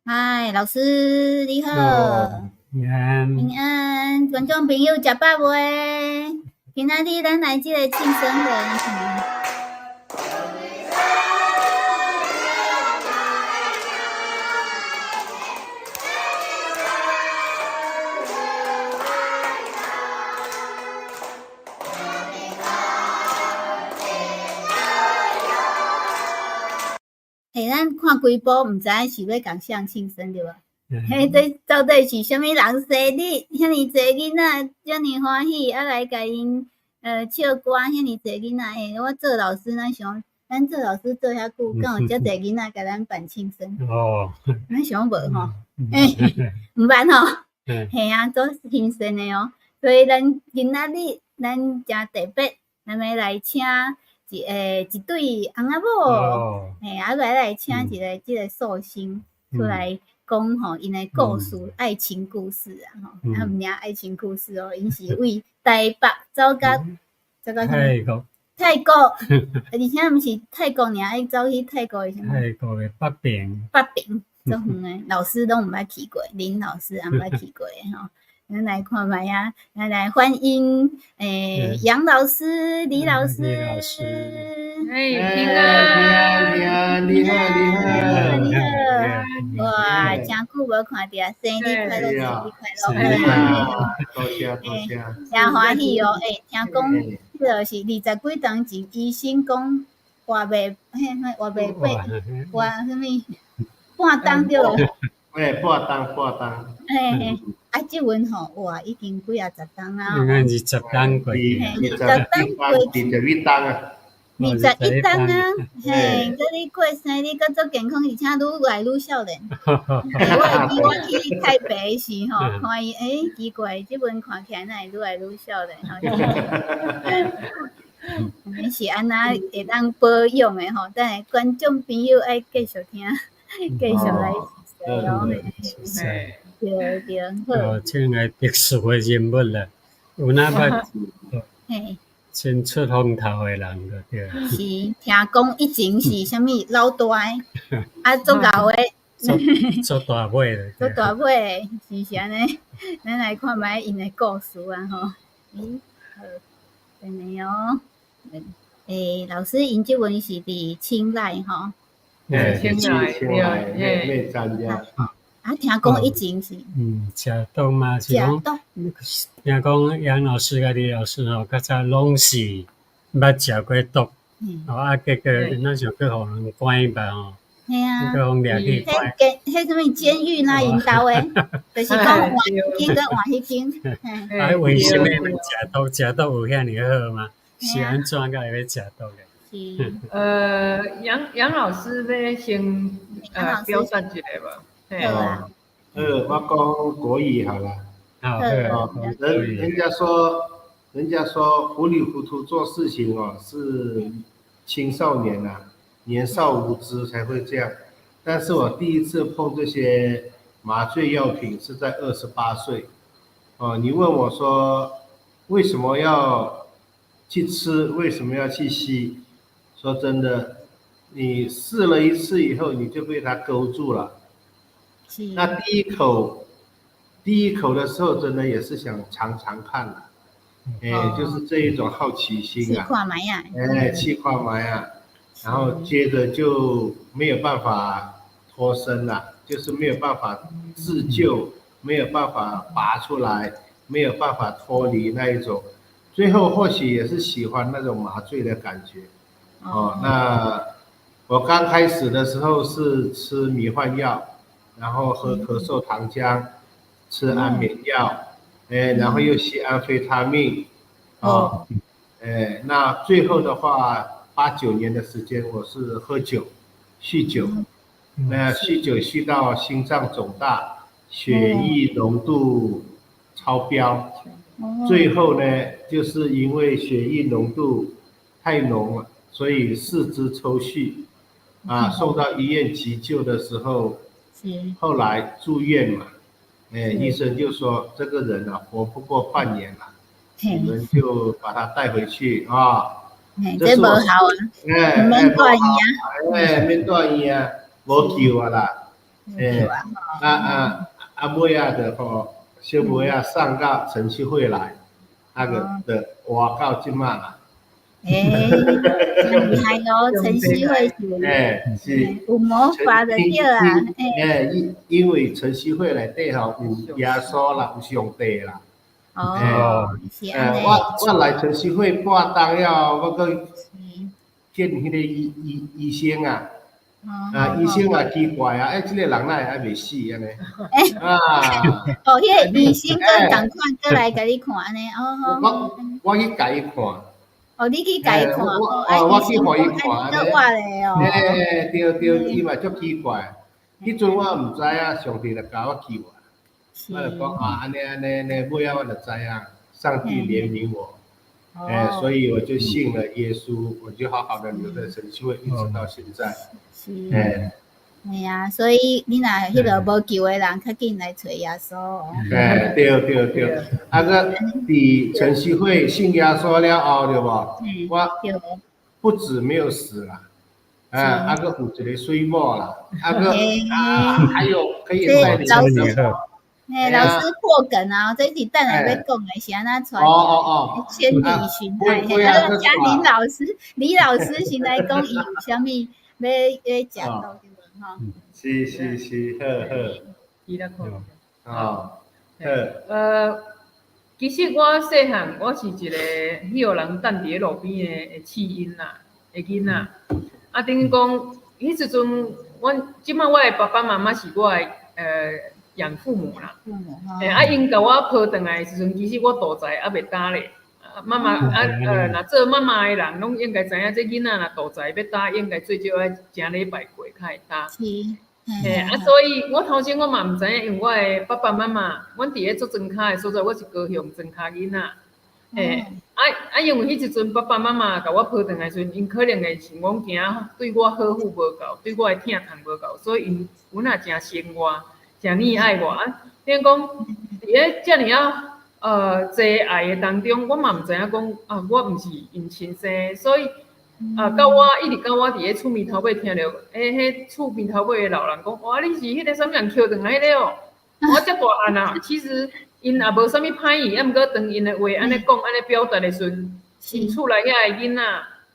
嗨，老師你好。平安。平安，觀眾朋友食飽未？今仔日咱來這个慶生會。欸，咱看規晡，毋知影是欲共誰慶生對無？彼這到底是啥物人生日？遐爾濟囡仔，遮爾歡喜，啊來共𪜶唱歌，遐爾濟囡仔。欸，我做老師，咱想，咱做老師做遐久，敢有遮濟囡仔共咱辦慶生？哦，咱想無吼？欸，毋捌吼？嘿啊，足新鮮的哦。所以咱今仔日咱誠特別，咱欲來請一對翁仔某，嘿，啊來請一个這个壽星出來講吼，𪜶的故事，愛情故事啊吼，啊毋爾愛情故事哦，𪜶是為台北走甲走到啥物？泰國。泰國，而且毋是泰國爾，愛走去泰國的啥物？泰國的北平。北平，足遠的，老師攏毋捌去過，林老師也毋捌去過吼。咱來看覓啊，咱來歡迎楊老師、李老師。李老師。哎，平安，平安，你好，你好，你好。哇，誠久無看著，生日快樂，生日快樂。多謝多謝。誠歡喜哦，欸，聽講，彼个是二十幾冬前，醫生講活袂，彼活袂八，活啥物半冬對無？欸，半冬半冬。嘿嘿，啊，這陣吼，哇，已經幾仔十冬啊。應該20冬過去。20冬過去。21冬啊。21冬啊，嘿，閣你過生日閣足健康，而且愈來愈少年。我會記我去台北時吼，看伊，欸，奇怪，這陣看起來哪會愈來愈少年吼？按呢是按怎會當保養的吼？等下觀眾朋友愛繼續聽，繼續來哦。對對，好。哦，這個特殊的人物啦，有哪捌？先出風頭的人就對。是，聽講以前是啥物老大的，啊，足𠢕的，足大尾的，足大尾的，是按呢？咱來看覓𪜶的故事啊吼。欸，好，等下哦。欸，老師𪜶這陣是佇清萊吼。清萊，對，對，參加。啊，聽講以前是，食毒嘛是講，聽講楊老師佮李老師吼，較早攏是捌食過毒，哦啊，結果若像去予人關吧吼，嘿啊，去予掠去關。彼監，彼啥物監獄那𪜶兜的，就是講換彼間佮換彼間。啊，為啥物食毒食毒有遐爾好嗎？是按怎才會欲食毒的？是。楊老師欲先表達一下無？哦，我講國語好了。哦，人家說糊裡糊塗做事情哦，是青少年啊，年少無知才會這樣。但是我第一次碰這些麻醉藥品是在28歲。哦，你問我說為什麼要去吃，為什麼要去吸？說真的，你試了一次以後，你就被它勾住了。那第一口的時候，真的也是想嘗嘗看啦，欸，就是這一種好奇心啊，欸，試看覓啊，然後接着就沒有辦法脫身了，就是沒有辦法自救，沒有辦法拔出來，沒有辦法脫離那一種，最後或許也是喜歡那種麻醉的感覺。哦，那我剛開始的時候是吃迷幻藥。然後喝咳嗽糖漿，吃安眠藥，欸，然後又吸安非他命，哦，欸，那最後的話，8、9年的時間，我是喝酒，酗酒，那酗酒酗到心臟腫大，血液濃度超標，最後呢，就是因為血液濃度太濃了，所以四肢抽搐，啊，送到醫院急救的時候。後來住院嘛，欸，醫生就說這個人啊，活不過半年了，你們就把他帶回去啊。這無效啊，欸，免住院啊，欸，免住院啊，無救啊啦。欸，啊啊啊！尾仔就吼，小妹仔送到晨曦會來，啊個就活到這馬啦。欸，厲害哦！晨曦會是，欸，是有魔法的對啊。欸，因為晨曦會內底吼有耶穌啦，有上帝啦。哦，是按呢。我來晨曦會半冬了，我閣見彼個醫生啊。啊，醫生也奇怪啊，欸，這個人哪會猶未死按呢？啊！哦，彼個醫生閣仝款閣來共你看按呢，哦。我去共伊看。哦，你去共伊看，哦，我去予伊看按呢。欸，對對，伊嘛足奇怪。彼陣我毋知影，上帝就共我救啊。我就講啊，按呢按呢按呢，尾仔我就知影，上帝憐憫我。欸，所以我就信了耶穌，我就好好的留在晨曦會，一直到現在。是，嘿啊，所以你若彼個無救的人，較緊來揣耶穌。欸，對對對，啊閣佇晨曦會信耶穌了後，對無？我不止沒有死啦，啊，啊閣有一個水某啦，啊閣啊還有可以帶領。嘿，老師破梗啊！這是等下欲講的，是按怎傳？哦哦哦，千里尋愛。嘿，啊，嘉玲老師、李老師先來講，伊有啥物欲欲食到對無？吼。是是是，好好。伊來看。哦，好。其實我細漢，我是一個彼予人擲佇咧路邊的棄嬰啦，的囡仔。啊，等於講，彼時陣，阮這擺我的爸爸媽媽是我的養父母啦。欸，啊，𪜶共我抱轉來的時陣，其實我肚臍猶未焦咧。媽媽啊，若做媽媽的人，攏應該知影，這囡仔若肚臍欲焦，應該最少愛誠禮拜過較會焦。是。嘿，啊，所以我頭先我嘛毋知影，因為我的爸爸媽媽，阮佇咧做莊跤的所在，我是高雄莊跤囡仔。嘿，啊啊，因為彼時陣爸爸媽媽共我抱轉來時陣，𪜶可能會想講驚對我呵護無夠，對我的疼痛無夠，所以𪜶阮也誠疼我，誠溺愛我。啊，等於講佇咧遮爾仔濟愛的當中，我嘛毋知影講啊，我毋是𪜶親生，所以啊，到我一直到我佇咧厝邊頭尾聽著，欸，彼厝邊頭尾的老人講，哇，你是彼個啥物人抾轉來彼个哦？我遮大漢啊，其實𪜶也無啥物歹意，啊，毋過當𪜶的話按呢講、按呢表達的時陣，𪜶厝內遐的囡仔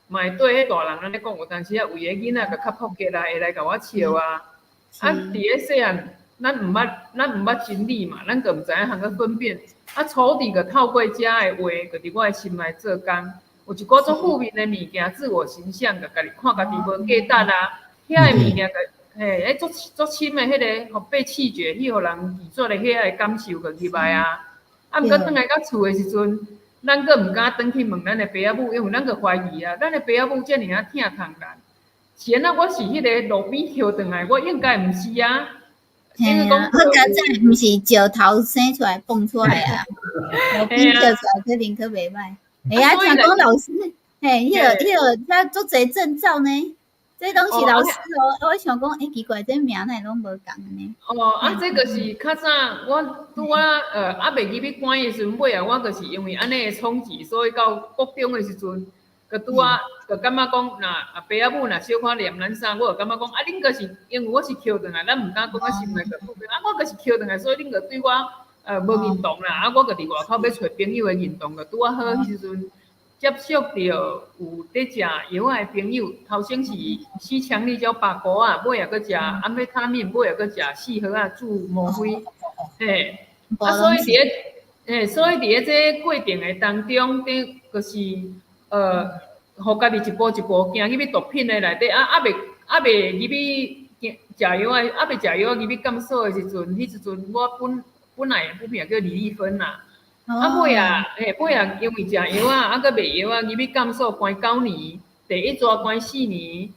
嘛會對彼大人按呢講，有當時啊，為个囡仔共較撲起來，會來共我笑啊。啊，佇咧細漢，咱毋捌真理嘛，咱閣毋知影通去分辨。啊，仇敵閣透過遮的話，閣佇我的心內做工。有一寡足負面的物件，自我形象，共家己看家己無價值啊，遐个物件，嘿，彼足足深的彼个，予被棄絕，去予人拒絕的遐个感受，閣入來啊。啊，毋過轉來到厝的時陣，咱閣毋敢轉去問咱的爸仔母，因為咱閣懷疑啊，咱的爸仔母遮爾仔疼痛咱，是按怎我是彼个路邊抾轉來，我應該毋是啊。嘿啊，好佳哉，毋是石頭生出來蹦出來啊，路邊抾出來可能閣袂歹。哎呀，聽講老師，嘿，彼個，他足濟證照呢，這攏是老師哦。我想講，欸，奇怪，這名哪會攏無仝呢？哦，啊，這個是較早我拄仔猶未入去關的時陣，尾仔我就是因為按呢的衝擊，所以到國中的時陣，閣拄仔就感覺講，若啊爸仔母若小可念咱啥，我就感覺講，啊，恁閣是因為我是抾轉來，咱毋敢講啊心內閣負面，啊，我閣是抾轉來，所以恁閣對我無認同啦，啊，我閣佇外口欲揣朋友的認同，閣拄仔好彼時陣接觸著有佇食藥仔的朋友，頭先是西強力膠白果仔，尾仔閣食安非他命，尾仔閣食四盒仔注嗎啡，嘿，啊，所以佇咧這過程的當中，頂就是予家己一步一步行入去毒品的內底，啊，猶未入去食藥仔，猶未食藥仔入去監所的時陣，彼時陣我本來的本名叫李麗芬啦，啊尾仔，嘿，尾仔因為食藥仔，啊閣賣藥仔，入去監所關9年，第一逝關4年，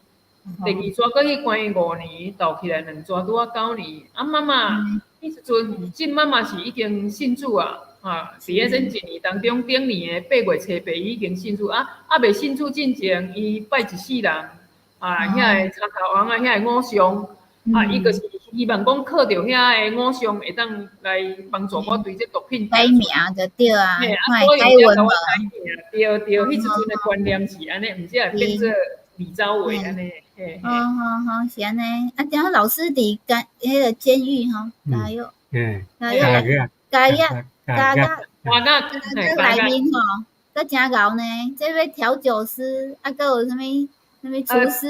第二逝閣去關5年，鬥起來兩逝拄仔九年。啊媽媽，彼時陣，這媽媽是已經信主啊，啊，佇咧這一年當中，頂年的8月初8已經信主，啊，猶未信主進前，伊拜一世人，啊，遐個插頭翁仔，遐個偶像。啊，伊就是希望講靠著遐个偶像會當來幫助我對這毒品改名就對啊，嘿，啊，所以才共我改名，對對，彼時陣的觀念是按呢，毋才會變做李昭偉按呢，嘿。嘿。好好好，是按呢。啊，等下老師佇監彼个監獄吼，監獄，監獄，監獄，監獄，監獄，監獄內面吼，閣誠𠢕呢。這欲調酒師，啊，閣有啥物啥物廚師？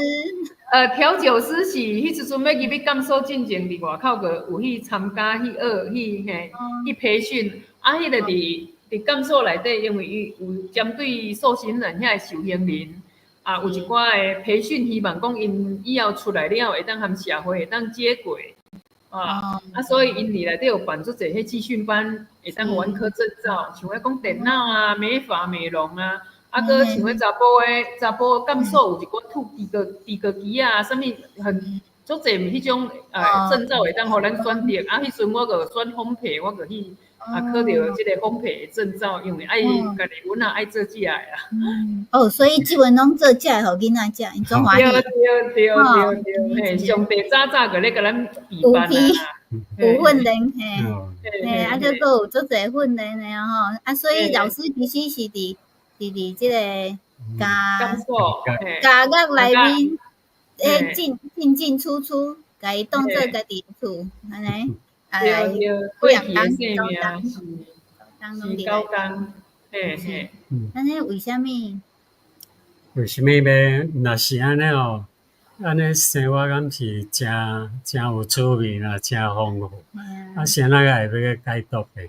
調酒師是彼時陣欲入去監所進前，佇外口閣有去參加去學去嘿去培訓，啊，彼個佇監所內底，因為伊有針對受刑人遐受刑人，啊，有一寡的培訓，希望講𪜶以後出來了會當和社會會當接軌，啊，啊，所以𪜶佇內底有辦足濟彼技訓班，會當予阮考證照，像彼講電腦啊、美髮美容啊。啊，閣像彼查埔的查埔監所有一寡吐豬哥機啊，啥物很足濟彼種證照會當予咱選擇。啊，彼陣我閣選烘焙，我閣去啊考著這个烘焙的證照，因為愛家己阮仔愛做這个啦。哦，所以這陣攏做這个予囡仔食，𪜶足歡喜。對對對對對，嘿，上帝早早就咧共咱預辦啊。有訓練嘿，嘿，啊，閣閣有足濟訓練的吼，啊，所以老師其實是佇這個監監獄內面，進進出出，共伊當做家己厝，按呢，對對，過去的生命是九工，嘿嘿。按呢為啥物？為啥物欲？若是按呢哦，按呢生活敢是誠誠有趣味啦，誠豐富。啊，啥人會欲去戒毒的？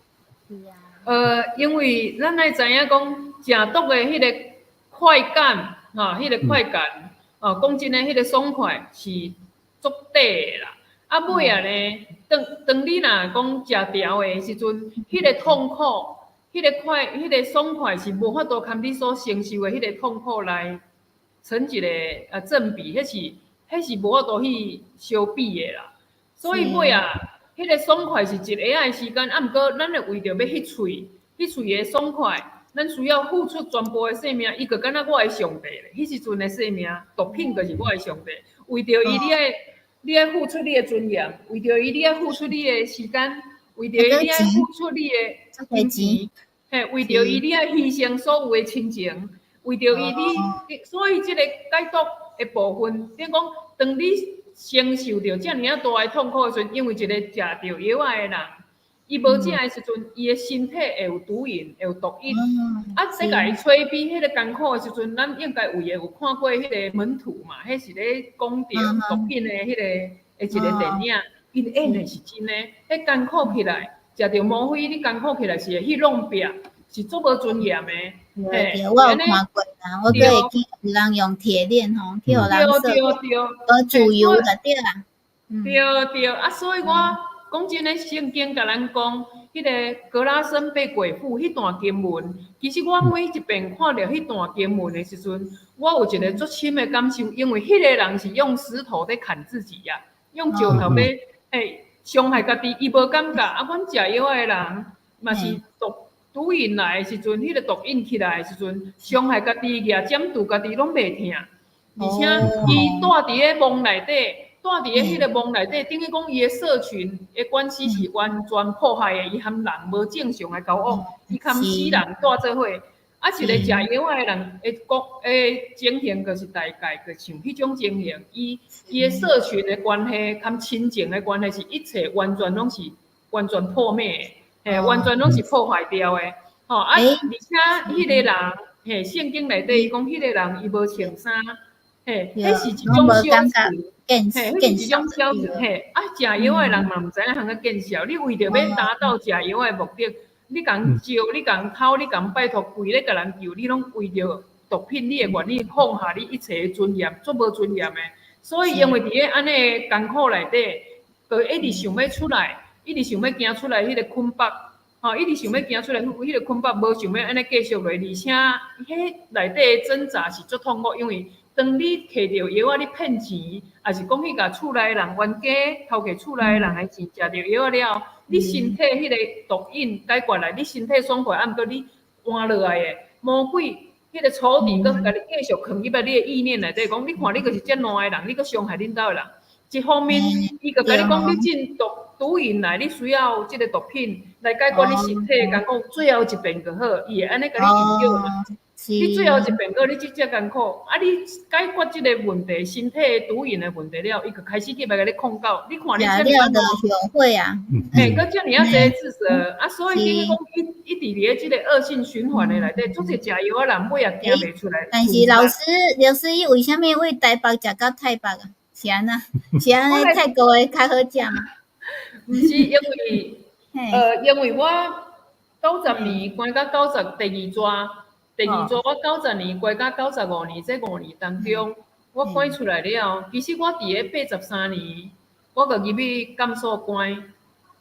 因為咱愛知影講，食毒的彼个快感，吼，彼个快感，哦，講真的，彼个爽快是足短的啦。啊，尾仔呢，當當你若講食牢的時陣，彼个痛苦，彼个快，彼个爽快是無法度堪你所承受的彼个痛苦來成一个正比，彼是無法度去相比的啦。所以尾仔，彼个爽快是一下仔的時間，啊，毋過咱會為著欲彼喙，彼喙的爽快，咱需要付出全部的性命，伊就敢若我的上帝咧。彼時陣的性命，毒品就是我的上帝。為著伊，你愛付出你的尊嚴；為著伊，你愛付出你的時間；為著伊，你愛付出你的金錢。嘿，為著伊，你愛犧牲所有的親情；為著伊，你所以這个戒毒的部分，等於講，當你承受著遮爾仔大的痛苦的時陣，因為一个食著藥仔的人，伊無食的時陣，伊的身體會有毒癮，會有毒癮。啊，這共伊催逼彼个艱苦的時陣，咱應該有的有看過彼个門徒嘛？彼是咧講著毒品的彼个的一个電影，𪜶演的是真的。彼艱苦起來，食著嗎啡，你艱苦起來是會去弄壁，是足無尊嚴的。對，對，我有看過啦，我閣會記有人用鐵鏈吼，去予人鎖，無自由就對啦。對對，啊，所以我講真的，聖經共咱講，彼个格拉森被鬼附彼段經文，其實我每一遍看著彼段經文的時陣，我有一个足深的感受，因為彼个人是用石頭咧砍自己呀，用石頭咧嘿傷害家己，伊無感覺。啊，阮食藥的人嘛是毒癮來的時陣，彼个毒癮起來的時陣，傷害家己、舉針揬家己攏袂疼，而且伊蹛佇个墓內底，蹛佇个彼个墓內底，等於講伊的社群的關係是完全破壞的，伊和人無正常的交往，伊含死人蹛做伙。啊，一个食藥的人的國的情形，就是大概就像彼種情形，伊的社群的關係含親情的關係是一切完全攏是完全破滅的。嘿，完全攏是破壞掉的，吼啊！而且彼個人，嘿，聖經內底伊講彼個人伊無穿衫，嘿，彼是一種小事，嘿，彼是一種小事，嘿，啊，食藥的人嘛毋知影通去見笑，你為著欲達到食藥的目的，你共借，你共偷，你共拜託跪咧共人求，你攏為著毒品，你會願意放下你一切的尊嚴，足無尊嚴的。所以因為佇咧按呢艱苦內底，就一直想欲出來。一直想欲行出來彼个捆綁，吼，一直想欲行出來彼个捆綁，無想欲按呢繼續落，而且彼內底的掙扎是足痛苦，因為當你提著藥仔，你騙錢，抑是講去共厝內人冤家偷摕厝內人的錢，食著藥仔了，你身體彼个毒癮解決來，你身體爽快，啊，毋過你換落來的魔鬼，彼个仇敵閣共你繼續囥入來你的意念內底，講你看你閣是遮爛的人，你閣傷害恁兜的人。一方面，伊閣共你講，你進毒癮來，你需要這个毒品來解決你身體的艱苦，最後一遍就好，伊會按呢共你引誘嘛。你最後一遍閣你這遮艱苦，啊！你解決這个問題，身體的毒癮的問題了，伊就開始去來共你控告。你看你食了就後悔啊！嘿，閣遮爾仔濟自責，啊！所以等於講一一直佇咧這个惡性循環的內底，足濟食藥仔人尾也行袂出來。但是老師，老師伊為啥物為台北食到泰北啊？是按怎？是按呢？泰國的較好食嗎？毋是因為，因為我90年關到九十第二逝。第二逝我九十年關到95年，這5年當中，我關出來了。其實我佇咧83年，我就入去監所關，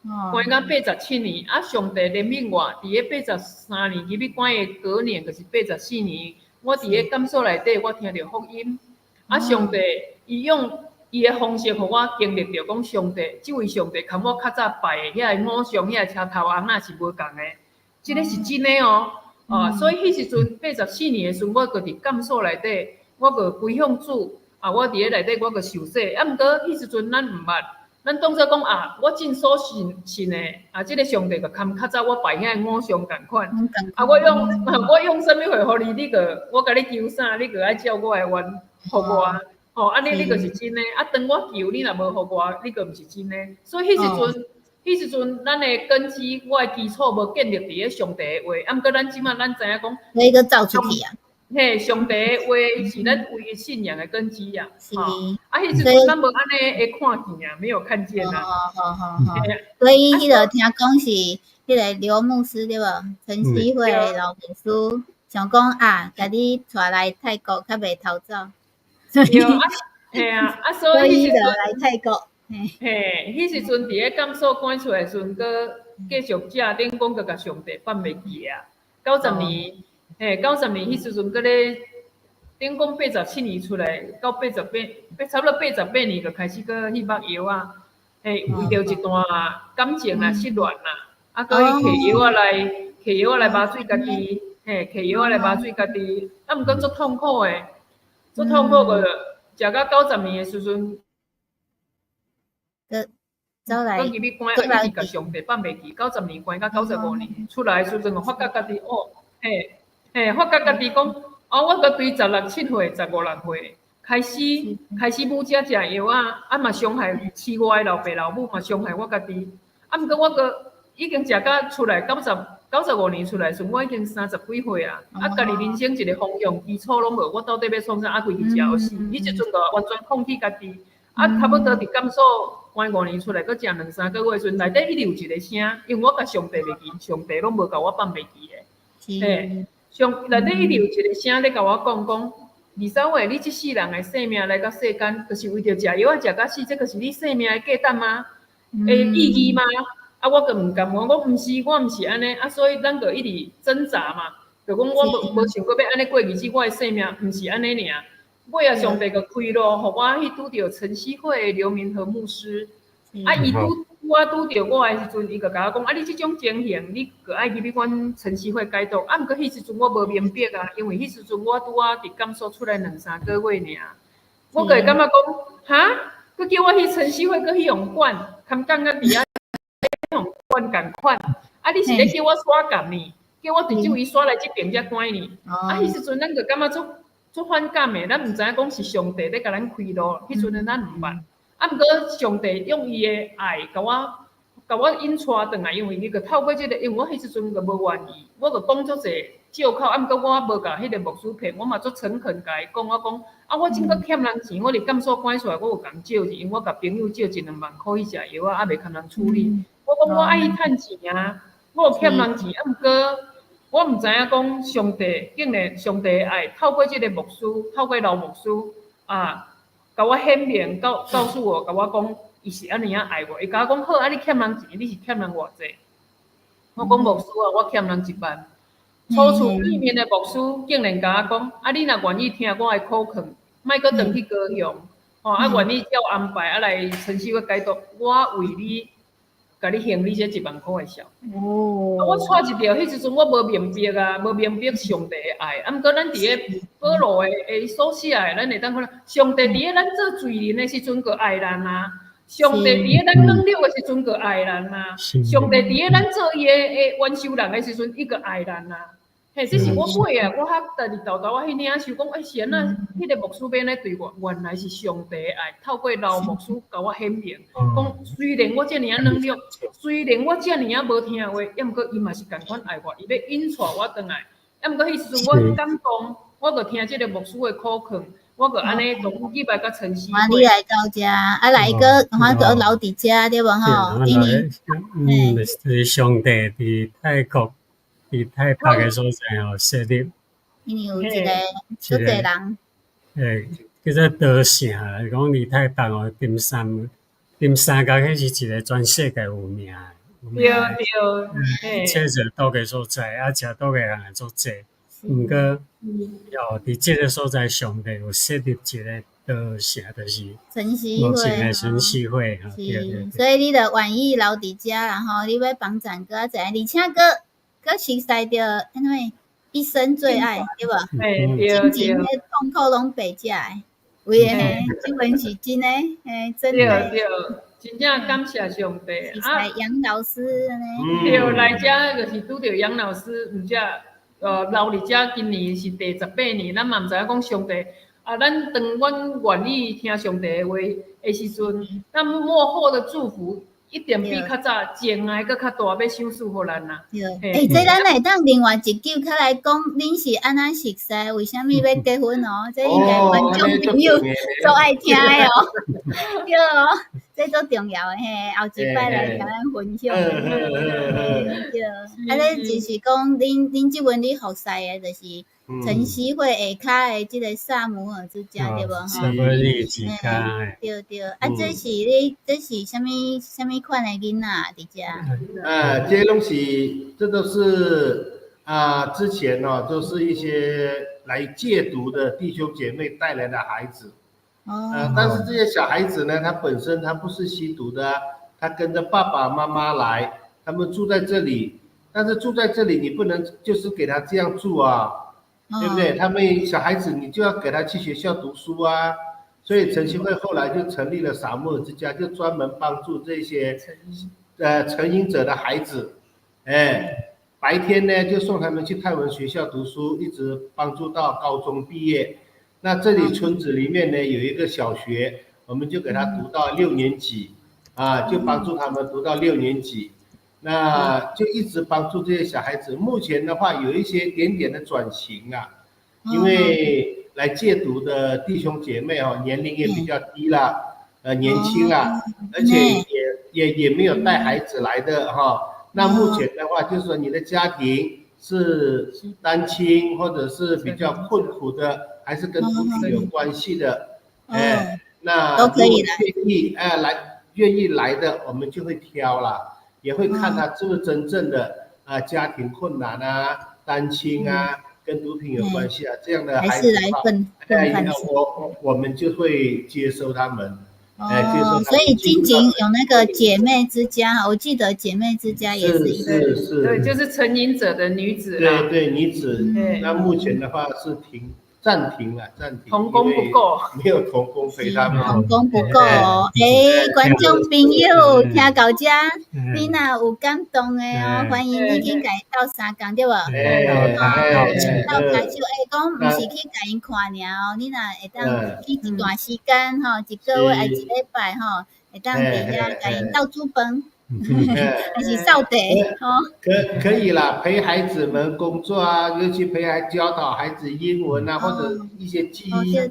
關到87年。啊，上帝憐憫我，佇咧83年入去關的隔年，就是84年，我佇咧監所內底，我聽著福音。啊，上帝伊用伊的方式，予我經歷著講上帝，這位上帝共我較早拜的遐個偶像、遐個車頭翁仔是無仝的，這个是真的哦。啊，所以彼時陣84年的時陣，我就佇監所內底，我就歸向主啊！我佇咧內底，我就受洗。啊，毋過彼時陣咱毋捌，咱當做講啊，我真所信信的啊，這个上帝就含較早我拜遐個偶像仝款。啊，我用啥物回予你？你就我共你求啥，你就愛照我的願予我。吼，按呢你就是真的。啊，當我求你若無予我，你就毋是真的。所以彼時陣。彼時陣，咱的根基，我的基礎無建立佇咧上帝的話，啊，毋過咱這馬咱知影講，你閣走出去啊？嘿，上帝的話是咱唯一信仰的根基啊！是。啊，彼時陣咱無按呢會看見啊，沒有看見啊。好好好。所以彼个聽講是彼个劉牧師對無？晨曦會的老牧師想講啊，共你帶來泰國較袂逃走。對啊，嘿啊，啊，所以就來泰國。嘿，彼時陣佇咧監所關出來時陣，閣繼續食，等於講閣共上帝放袂記啊。九十年，嘿，九十年彼時陣閣咧，等於講87年出來，到八十八，差不多88年就開始閣去目藥仔，嘿，為著一段感情啊失戀啦，啊，閣去摕藥仔來，摕藥仔來麻醉家己，嘿，摕藥仔來麻醉家己，啊，毋過足痛苦的，足痛苦個，食到九十年的時陣。走來，閣入去關，啊，一直共上帝放袂記。90年關到95年出來的時陣，發覺家己哦，嘿，嘿，發覺家己講，哦，我閣對十六七歲、十五六歲開始母遮食藥仔，啊嘛傷害飼我的老爸老母，嘛傷害我家己。啊，毋過我閣已經食甲出來95年出來時，我已經三十幾歲啊。啊，家己人生一个方向基礎攏無，我到底欲創啥？啊，規氣食予死，彼時陣就完全放棄家己。啊，差不多佇監所關5年出來，閣食兩三個月時陣，內底一直有一个聲，因為我共上帝袂記，上帝攏無共我放袂記的。嘿，上內底一直有一个聲咧共我講講，二三歲，你這世人的生命來到世間，就是為著食藥仔食甲死，這就是你生命的價值嗎？的意義嗎？啊，我閣毋甘願，我毋是，我毋是按呢，啊，所以咱就一直掙扎嘛，就講我無想過欲按呢過日子，我的生命毋是按呢爾。尾仔上帝閣開路，予我去拄著晨曦會的劉明和牧師。啊，伊拄拄仔拄著我的時陣，伊就共我講：啊，你這種情形，你閣愛入去阮晨曦會解毒。啊，毋過彼時陣我無明白啊，因為彼時陣我拄仔佇監所出來兩三個月爾，我閣會感覺講，哈，閣叫我去晨曦會，閣去予管，堪講甲佇遐予管仝款。啊，你是咧叫我煞共呢？叫我佇這位煞來這邊才關呢？啊，彼時陣咱就感覺足足反感的，咱毋知影講是上帝咧共咱開路，彼時陣咱毋捌。啊，毋過上帝用伊的愛，共我引帶轉來，因為伊就透過這个，因為我彼時陣就無願意，我就講足濟借口，啊，毋過我無共彼个牧師騙，我嘛足誠懇共伊講，我講啊，我真閣欠人錢，我佇監所關出來，我有共借去，因為我共朋友借一兩萬箍去食藥仔，啊袂堪人處理。我講我愛去趁錢啊，我有欠人錢，啊，毋過我毋知影講上帝竟然上帝愛透過這个牧師，透過老牧師啊，共我顯明，告訴我，共我講，伊是按呢仔愛我。伊共我講好，啊你欠人錢，你是欠人偌濟？我講牧師啊，我欠人1萬。初厝對面的牧師竟然共我講，啊你若願意聽我的苦勸，莫閣轉去高雄，吼啊願意照安排啊來晨曦會解毒，我為你，共你還你這1萬箍的數。哦。啊，我掣一著，彼時陣我無明白啊，無明白上帝的愛。啊，毋過咱佇咧保羅的所寫的，咱會當看上帝佇咧咱做罪人的時陣，閣愛咱啊；上帝佇咧咱軟弱的時陣，閣愛咱啊；上帝佇咧咱做伊的冤仇人的時陣，伊閣愛咱啊。嘿，這是我尾啊，我較家己沓沓，我彼領想講，欸，是按怎？彼個牧師欲按呢對我，原來是上帝的愛，透過老牧師共我顯明，講雖然我遮爾仔軟弱，雖然我遮爾仔無聽話，抑毋過伊嘛是仝款愛我，伊欲引帶我轉來。抑毋過彼時陣我感動，我就聽這個牧師的苦勸，我就按呢從入來佮晨曦會。你來到遮，啊來閣反正留佇遮對無吼？因為嗯，是上帝佇泰國。佇泰北的所在吼設立，因為有一個足濟人，欸，叫做稻城，講佇泰北哦，金三角彼是一個全世界有名的，對對，切著毒的所在，啊，食毒的人會足濟。毋過，哦，佇這個所在上帝有設立一個稻城，就是晨曦會，晨曦會，是，所以你就願意留佇遮，然後你欲幫贊閣較濟，而且閣。閣熟似著，因為一生最愛，對無？對之前彼痛苦攏白食的，有的嘿，這份是真的，嘿，真的。對對，真正感謝上帝。啊，楊老師按呢。對，來遮就是拄著楊老師，毋才留佇遮，今年是第18年，咱嘛毋知影講上帝啊，咱當阮願意聽上帝的話的時陣，咱幕後的祝福。一定比較早情愛閣較大，欲賞賜予咱啦。對，欸，這咱會當另外一集較來講，恁是按怎熟似？為啥物欲結婚哦？這應該觀眾朋友足愛聽的哦。對哦，這足重要的嘿，後一擺來共咱分享。對，啊，這就是講，恁這陣你服侍的，就是晨曦會下跤的這個撒母耳之家，對無吼？撒母耳之家。對對，啊，這是你，這是啥物啥物款的囡仔佇遮？啊，這攏是，這都是啊，之前哦，都是一些來戒毒的弟兄姐妹帶來的孩子。哦。但是這些小孩子呢，他本身他不是吸毒的，他跟着爸爸媽媽來，他們住在這裡，但是住在這裡，你不能就是給他這樣住啊。對不對？他們小孩子，你就要給他去學校讀書啊。所以晨曦會後來就成立了撒母耳之家，就專門幫助這些成癮者的孩子。哎，白天呢就送他們去泰文學校讀書，一直幫助到高中畢業。那這裡村子裡面呢有一個小學，我們就給他讀到六年級，啊，就幫助他們讀到六年級。那就一直幫助這些小孩子。目前的話，有一些點點的轉型啊，因為來戒毒的弟兄姐妹哦，年齡也比較低了，年輕啊，而且也沒有帶孩子來的哈。那目前的話，就是說你的家庭是單親或者是比較困苦的，還是跟毒品有關係的，哎，那都可以願意哎來願意來的，我們就會挑了。也會看他是不是真正的啊家庭困難啊、單親啊、跟毒品有關係啊這樣的孩子的話，哎，我們就會接收他們。哦，所以之前有那個姐妹之家，我記得姐妹之家也是一個，是是，對，就是成癮者的女子。對對，女子。那目前的話是停。暫停了，暫停。同工不夠，沒有同工陪他們。同工不夠哦，欸，觀眾朋友聽到這，你若有感動的哦，歡迎你去共伊鬥相共對無？鬥跤手，欸，講毋是去共𪜶看爾哦，你若會當去一段時間吼，一個月抑一禮拜吼，會當佇遐共𪜶鬥煮飯。還是掃地哦，可以啦，陪孩子們工作啊，尤其陪孩教導孩子英文啊，或者一些記憶，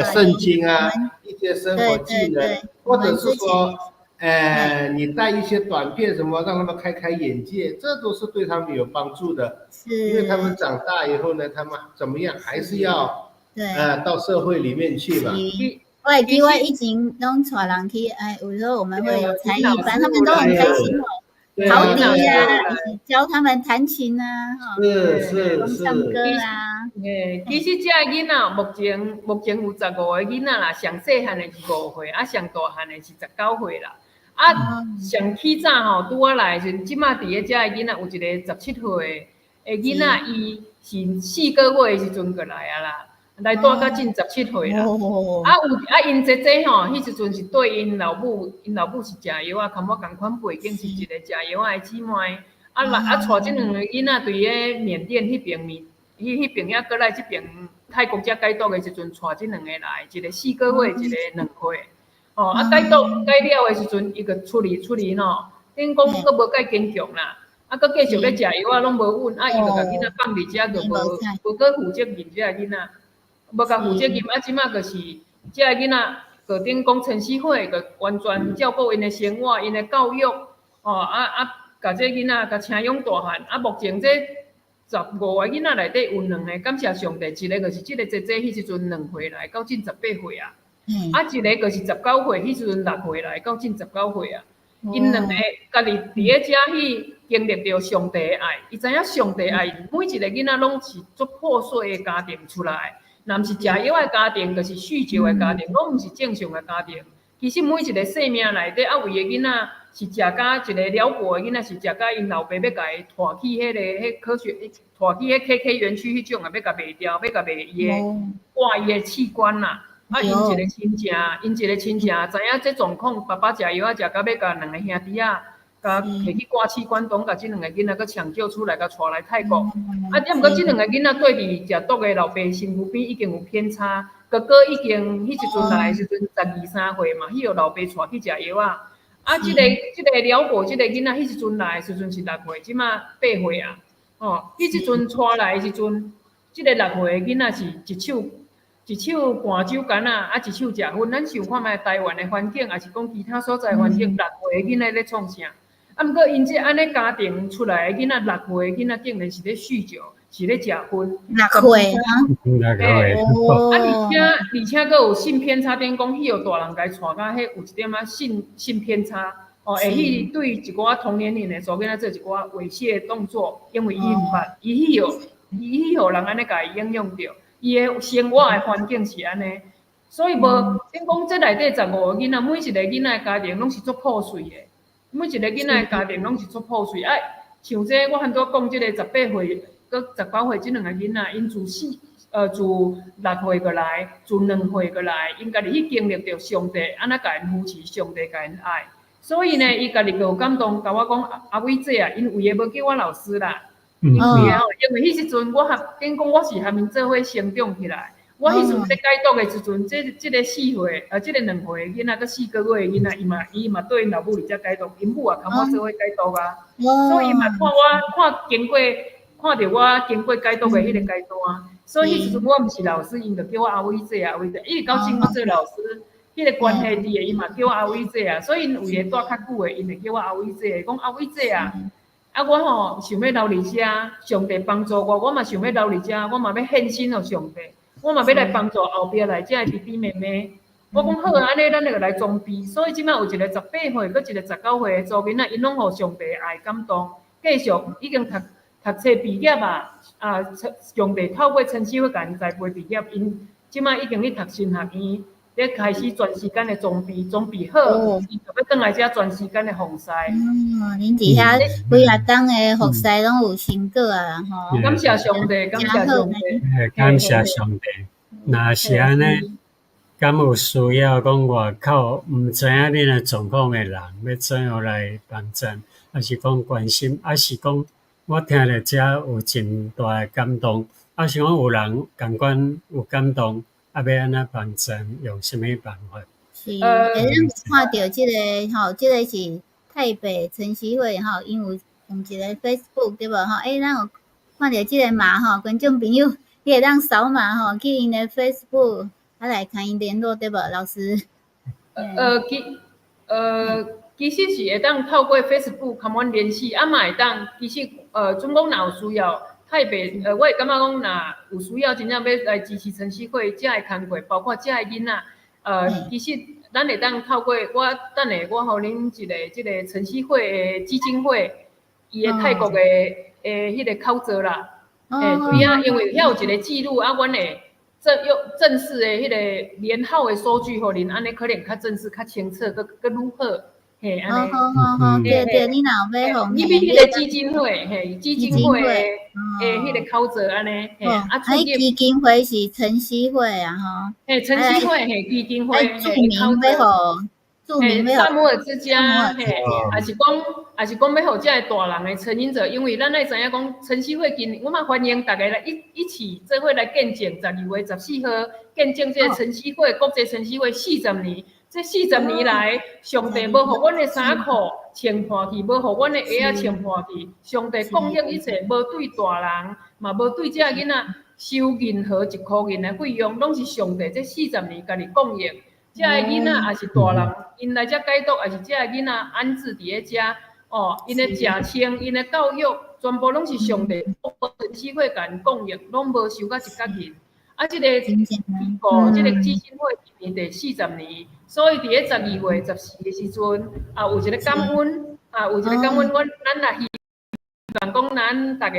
聖經啊，一些生活技能，或者是說，你帶一些短片什麼，讓他們開開眼界，這都是對他們有幫助的。是，因為他們長大以後呢，他們怎麼樣，還是要，到社會裡面去嘛。我會記我以前攏帶人去，哎，有時候我們會有才藝班，他們都很開心哦。陶笛啊，教他們彈琴啊，是是是，唱歌啊。欸，其實這个囡仔目前有15個囡仔啦，上細漢的是5歲，啊，上大漢的是19歲啦。啊，上起早吼，拄仔來的時陣，這馬佇咧遮的囡仔有一個17歲的囡仔，伊是4個月的時陣就來啊啦。來帶到進17歲啦，啊有啊，𪜶姐姐吼，彼時陣是對𪜶老母，𪜶老母是食藥仔，佮我仝款背景是一個食藥仔的姊妹，啊，啊來啊，帶這兩个囡仔佇咧緬甸彼爿面，彼爿遐閣來這爿泰國遮解毒的時陣，帶這兩个來，一个4個月，一个2歲。哦，啊解毒解了的時陣，伊就出去出去吼，等於講閣無介堅強啦，啊，閣繼續咧食藥仔攏無穩，啊，伊就共囡仔放佇遮，就無閣負責任這个囡仔，無共負責任，啊，這馬就是這个囡仔，就等於講晨曦會就完全照顧𪜶的生活、𪜶的教育，哦，啊，共這囡仔共請養大漢，啊，目前這15個囡仔內底有兩个感謝上帝，一个就是這个姐姐彼時陣2歲來到今18歲啊，啊，一个就是19歲，彼時陣6歲來到今19歲啊。𪜶兩个家己佇咧遮去經歷著上帝的愛，伊知影上帝愛每一个囡仔攏是足破碎的家庭出來，若毋是食藥的家庭，就是酗酒的家庭，攏毋是正常的家庭。其實每一个生命內底，啊，有的囡仔是食甲一个寮國的囡仔是食甲𪜶老爸欲共伊拖去彼个彼科學，拖去彼 KK 園區彼種啊，欲共賣掉，欲共賣伊的割伊的器官啦。啊，𪜶一个親情，𪜶一个親情，知影這狀況，爸爸食藥仔食甲欲共兩个兄弟仔，共提去割器官，當共這兩个囡仔閣搶救出來，共帶來泰國。啊，毋過這兩個囡仔對佇食毒的老爸身軀邊已經有偏差，哥哥已經彼時陣來的時陣12、13歲嘛，彼予老爸帶去食藥仔。啊，這个寮國這个囡仔彼時陣來的時陣是6歲，這馬8歲啊。哦，彼時陣帶來的時陣，這个6歲的囡仔是一手一手灌酒矸仔，啊，一手食薰。咱想看覓台灣的環境，抑是講其他所在環境，6歲的囡仔咧創啥？啊，毋過𪜶這按呢家庭出來的囡仔，六歲的囡仔竟然是咧酗酒，是咧食薰。 6歲啊？ 6歲。啊，而且閣有性偏差，等於講彼予大人共伊帶甲彼有一點仔性偏差，哦，會去對一寡同年齡的查某囡仔做一寡猥褻的動作，因為伊毋捌，伊去予人按呢共伊影響著。伊的生活的環境是按呢，所以無等於講這內底15個囡仔，每一個囡仔的家庭攏是足破碎的，每一個囡仔的家庭攏是足破碎。啊，像這我拄仔講這個18歲閣19歲這兩个囡仔，𪜶自6歲過來，自2歲過來，𪜶家己去經歷著上帝按怎共𪜶扶持，上帝共𪜶愛。所以呢，伊家己就有感動，共我講阿偉姐啊，𪜶有的無叫我老師啦。對啊，因為彼時陣我和等於講我是和𪜶做伙成長起來。我彼時陣咧解毒的時陣，這個4歲，這個2歲的囡仔，閣4個月的囡仔，伊嘛綴𪜶老母佇遮解毒，𪜶母也共我做伙解毒啊。所以伊嘛看我看經過，看著我經過解毒的彼個階段。所以彼時陣我毋是老師，𪜶就叫我阿偉姐啊，阿偉姐。一直到今我做老師，彼個關係佇的，伊嘛叫我阿偉姐啊。所以𪜶有的蹛較久的，𪜶會叫我阿偉姐，講阿偉姐啊。啊，我吼想欲留佇遮，上帝幫助我，我嘛想欲留佇遮，我嘛欲獻身予上帝，我嘛欲來幫助後壁來遮的弟弟妹妹。我講好啊，按呢咱就來裝備。所以這馬有一個18歲，閣一個19歲的查某囡仔，𪜶攏予上帝愛感動，繼續已經讀冊畢業啊，啊，上帝透過陳啟輝共𪜶栽培畢業，𪜶這馬已經去讀神學院，咧開始全時間的裝備，裝備好，伊就欲轉來遮全時間的服侍。哦，恁佇遐幾若冬的服侍攏有成果啊，吼！感謝上帝，感謝上帝，感謝上帝。若是按呢，敢有需要講外口毋知影恁的狀況的人，欲怎樣來幫贊，抑是講關心，抑是講我聽著遮有真大的感動，抑是講有人仝款有感動。啊，欲按怎幫贊？用啥物辦法？是，會當看著這个吼，這个是泰北晨曦會吼，𪜶有用一个 Facebook 對無吼？欸，咱有看著這个碼吼，觀眾朋友，你會當掃碼吼，去𪜶的 Facebook 啊來共𪜶聯絡對無，老師？其實是會當透過 Facebook 共阮聯繫，啊嘛會當，其實準講若有需要。泰北，我會感覺講，若有需要，真正欲來支持晨曦會遮的工課，包括遮的囡仔，其實咱會當透過我，等下我予恁一个這个晨曦會的基金會，伊的泰國的彼个口座啦，欸，對啊，因為遐有一个記錄啊，阮會用正式的彼个連號的數據予恁，按呢可能較正式、較清楚，閣愈好。嘿，按呢。好好好，對對，你若有欲予你比彼个基金會，嘿，基金會的彼个口座按呢，嘿，啊，基金會是晨曦會啊，吼。嘿，晨曦會，嘿，基金會。註明欲予嘿，撒母耳之家，嘿，抑是讲欲予遮个大人的成癮者，因為咱愛知影講晨曦會今年，我嘛歡迎大家來一起做伙來見證12月14號見證這個晨曦會國際晨曦會四十年。這四十年來，上帝無予阮的衫褲穿破去，無予阮的鞋仔穿破去。上帝供應一切，無對大人，嘛無對這個囡仔收任何一箍銀的費用，攏是上帝這四十年家己供應。這个囡仔抑是大人，𪜶來遮戒毒，抑是這个囡仔安置佇咧遮，哦，𪜶的食穿、𪜶的教育，全部攏是上帝晨曦會共𪜶供應，攏無收到一角銀。啊，這个機構，這個基金會今年第40年，所以佇咧12月14的時陣，啊，有一個感恩，啊，有一個感恩，阮咱也希望講，咱逐家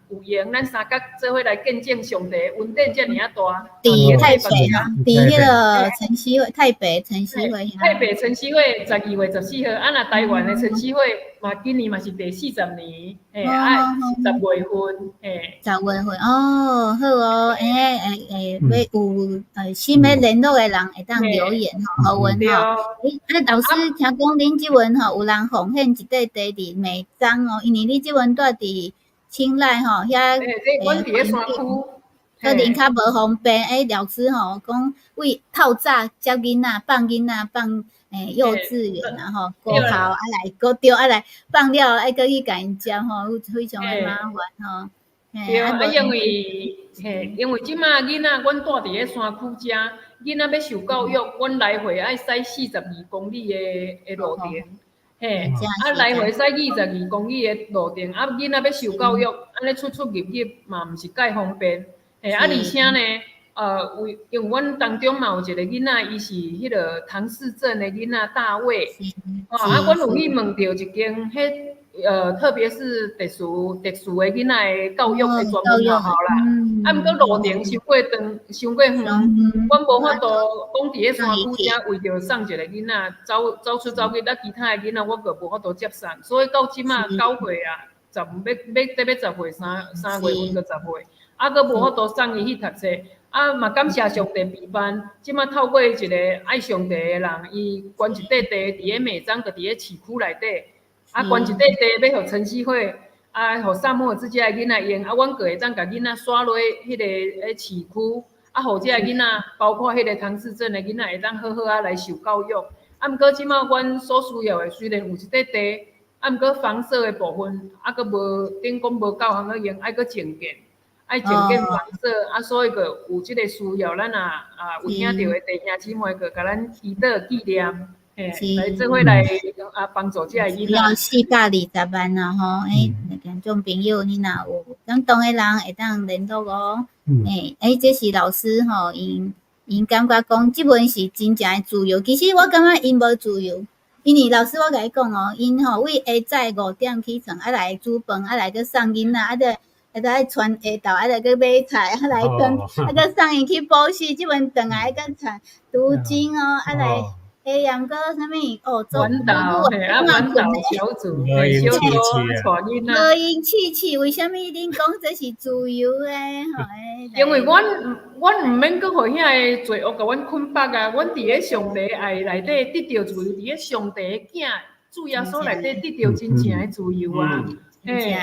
若有閒，咱三角做伙來見證上帝恩典遮爾仔大。佇台北啊，佇彼个晨曦會，台北晨曦會。台北晨曦會12月14號，啊，若台灣的晨曦會嘛，今年嘛是第40年，嘿，啊，10月份，嘿。十月份哦，好哦，欸欸欸，欲有新欲聯絡的人會當留言吼，予阮吼。欸，啊，老師聽講恁這陣吼有人奉獻一塊地佇尾張哦，因為你這陣住佇清萊吼，遐阮佇咧山區，可能較無方便。欸，老師吼講為透早接囡仔、放囡仔、放幼稚園啊吼，國校啊來國中啊來放了，愛閣去共𪜶接吼，非常的麻煩吼。對啊，因為嘿，因為這馬囡仔，阮住佇咧山區遮，囡仔欲受教育，阮來回愛駛42公里的路程。嘿，啊來回駛22公里的路程，啊囡仔欲受教育，按呢出出入入嘛毋是蓋方便。嘿，啊而且呢，為因為阮當中嘛有一個囡仔，伊是彼个唐氏症的囡仔大衛，哦，啊，阮有去問著一間，彼特別是特殊的囡仔的教育的專門學校啦。啊，毋過路程傷過長，傷過遠，阮無法度講佇咧山區遮為著送一個囡仔走走出走去，啊，其他的囡仔我閣無法度接送，所以到這馬9歲啊，十欲欲得欲十歲三月份閣十歲，啊，閣無法度送伊去讀冊。啊，嘛感謝上帝庇範，這馬透過一個愛上帝的人，伊捐一塊地佇咧尾張，就佇咧市區內底，啊，捐一塊地欲予晨曦會，啊，予撒母耳之家的囡仔用，啊，阮閣會當共囡仔徙落彼个市區，啊，予這个囡仔，包括彼个唐氏症的囡仔，會當好好仔來受教育。啊，毋過這馬阮所需要的雖然有一塊地，啊，毋過房舍的部分，啊，閣無等於講無夠通好用，愛閣重建。愛重建房舍，啊，所以閣有這个需要，咱若啊有聽著的弟兄姊妹，閣共咱祈禱紀念，嘿，來做伙來啊幫助這个囡仔。要420萬啊吼，欸，聽眾朋友，你若有感動的人會當聯絡哦。欸，欸，這是老師吼，𪜶感覺講這門是真正的自由。其實我感覺𪜶無自由，因為老師我共你講哦，𪜶吼為下早5點起床，啊來煮飯，啊來閣送囡仔，啊閣。啊，閣愛傳下晝，啊來閣買菜，啊來轉，啊閣送𪜶去補習，這陣轉來閣傳讀經哦，啊來下暗閣啥物哦，做傳道，嘿，啊傳道小組，小組帶囡仔。無閒氣氣，為啥物恁講這是自由的？吼，因為阮毋免閣予遐个罪惡共阮捆綁啊！阮佇咧上帝愛內底得著自由，佇咧上帝的囝主耶穌內底得著真正的自由啊！嘿。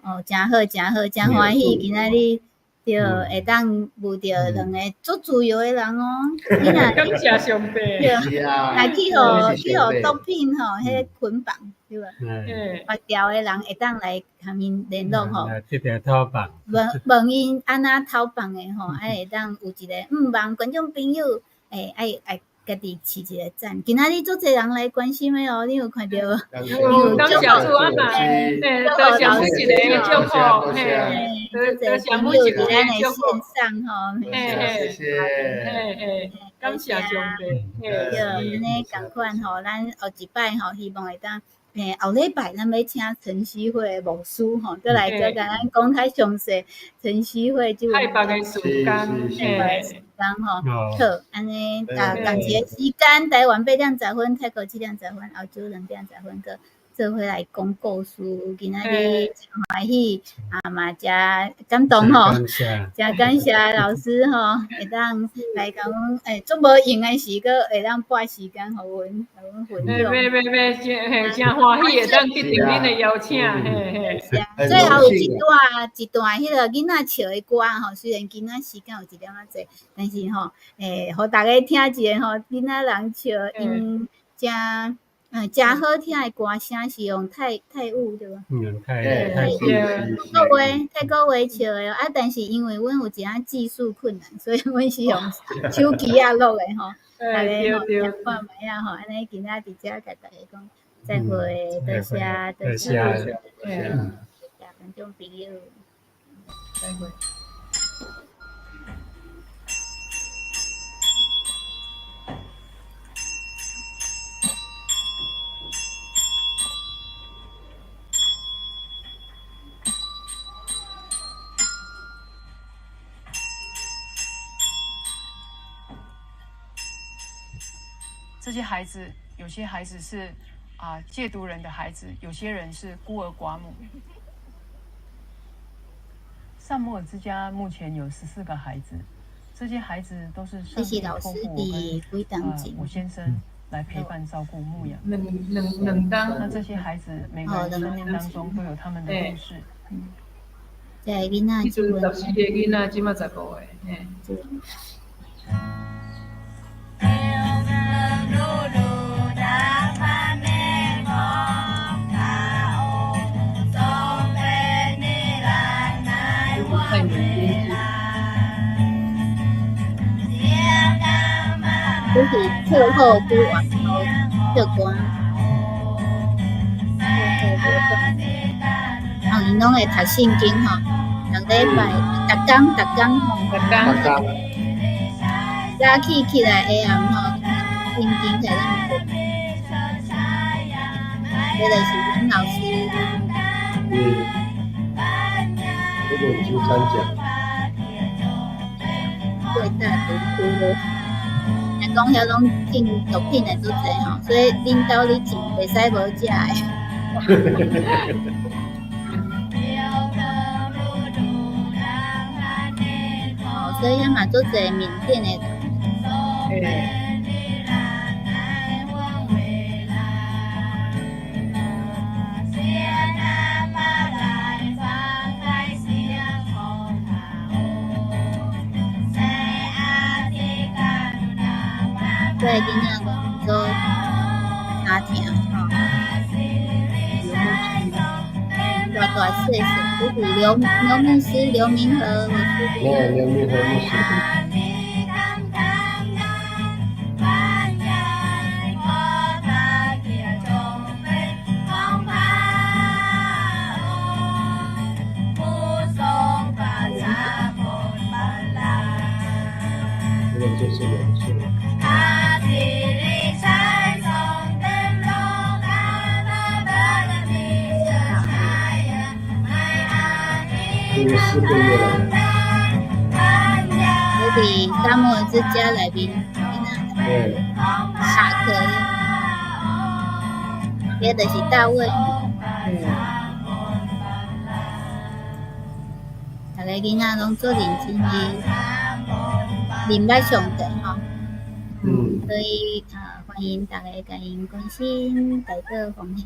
哦，誠好，誠好，誠歡喜，今仔日對會當遇著兩个足自由的人哦。你若感謝上帝。對，若去予毒品吼，彼个捆綁，對無？縛牢的人會當來共𪜶聯絡吼。得著脫綁。問問𪜶按怎脫綁的吼，啊會當有一個向望，觀眾朋友，會愛愛家己飼一个讚。今仔日足濟人來關心的哦，你有看著無？感謝主啊嘛，嘿，多謝每一个祝福，嘿，多謝朋友佇咱的線上吼，嘿，謝謝，嘿嘿，感謝上帝，對，按呢仝款吼，咱後一擺吼，希望會當，嘿，後禮拜咱欲請晨曦會牧師吼，閣來閣共咱講較詳細晨曦會這太棒的時間，嘿。吼，好，按呢，啊，仝一个時間，台灣8點10分，泰國7點10分，澳洲2點10分，閣做伙來講故事，今仔日真歡喜，啊嘛誠感動吼，誠感謝老師吼，會當來共阮足無閒的時，閣會當撥時間予阮，予阮分享。袂袂袂，誠嘿，誠歡喜會當得著恁的邀請，嘿嘿。最後有一段一段彼个囡仔唱的歌吼，雖然今仔時間有一點仔濟，但是吼，予大家聽一下吼，囡仔人唱𪜶誠。誠好聽的歌聲是用泰泰語對無？嗯，泰泰國話泰國話唱的啊，但是因為阮有一寡技術困難，所以阮是用手機仔錄的吼。大家吼聽看覓仔吼，按呢今仔佇遮共大家講再會，多謝多謝，多謝觀眾朋友，再會。這些孩子，有些孩子是戒毒人的孩子，有些人是孤兒寡母。薩摩爾之家目前有14個孩子，這些孩子都是上帝託付我跟我先生來陪伴照顧牧養。那這些孩子每個人生命當中都有他們的故事。這个囡仔，彼陣14個囡仔，這馬15個，嘿。这是特后都晚头唱歌，哦，𪜶攏會讀聖經吼，逐禮拜，逐工逐工吼，逐工。早起起來下暗吼，聖經起來讀。這就是阮老師。嗯，這個金三角。最大毒窟。若講遐攏禁毒品的足濟吼，所以恁兜你真袂使無食的。哦，所以遐嘛足濟緬甸的人。這个囡仔攏做家庭吼，大大細細，這是劉牧師劉明和牧師。對，劉明和牧師。這個就是兩歲。4個月了。我佇薩摩爾之家內面，對，下課，這就是大衛。逐个囡仔攏足認真去認捌上帝吼。所以歡迎大家共𪜶關心，代禱奉獻。